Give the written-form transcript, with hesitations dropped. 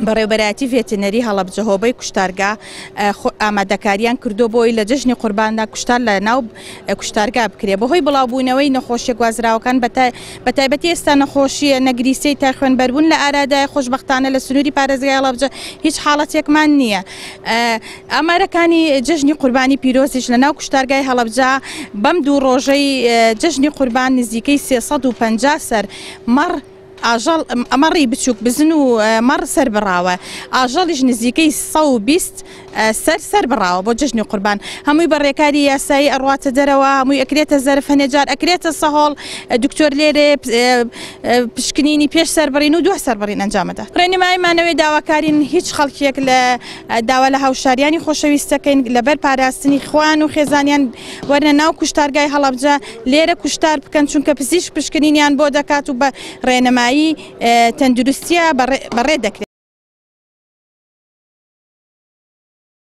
بەڕێوەبەرایەتی ڤێتێنەری هەڵەبجە هۆبەی کوشتارگا ئامادەکاریان کردووە بۆی لە جەژنی قورباندا کوشتار لە ناو کوشتارگا بکرێ بەهۆی بڵاوبوونەوەی نەخۆشیە گوازراوەکان بە تایبەتی ئێستا نەخۆشیە نەگریسەی تای خوێنبەربوون لە ئارادایە خۆشبەختانە لە سنووری پارێزگای هەڵەبجە هیچ حاڵەتێکمان نییە ئامارەکانی جەژنی قوربانی پیرۆزیش لە ناو کوشتارگای هەڵەبجە بەم دوو ڕۆژەی جەژنی قوربان نزیکەی 350 سەر مەڕ ئاژەڵ مەڕی بچووک بزن و مەڕ سەربڕاوە، ئاژەڵیش نزیکەی 120 سەر سەربڕاوە بۆ جەژنی قوربان، هەمووی بە ڕێکاری یاسایی ئەڕواتە دەرەوە، هەمووی ئەکرێتە زەرف، هەنێ جار ئەکرێتە سەهۆڵ، دکتۆر لێرەیە پشکنینی پێش سەربڕین و دوای سەربڕین ئەنجام ئەدات. ڕێنماییمانەوەی داواکارین هیچ خەڵکیەک لە داوا لە هاوشاریانی خۆشەویستەکەین لەبەر پاراستنی خۆیان و خێزانیان وەرنە ناو کوشتارگای هەڵەبجە لێرە کوشتار بکەن چونکە پزیشک پشکنینیان بۆ دەکات و بە ڕێنمایی تەندروستیە بەڕێ دەکرێت.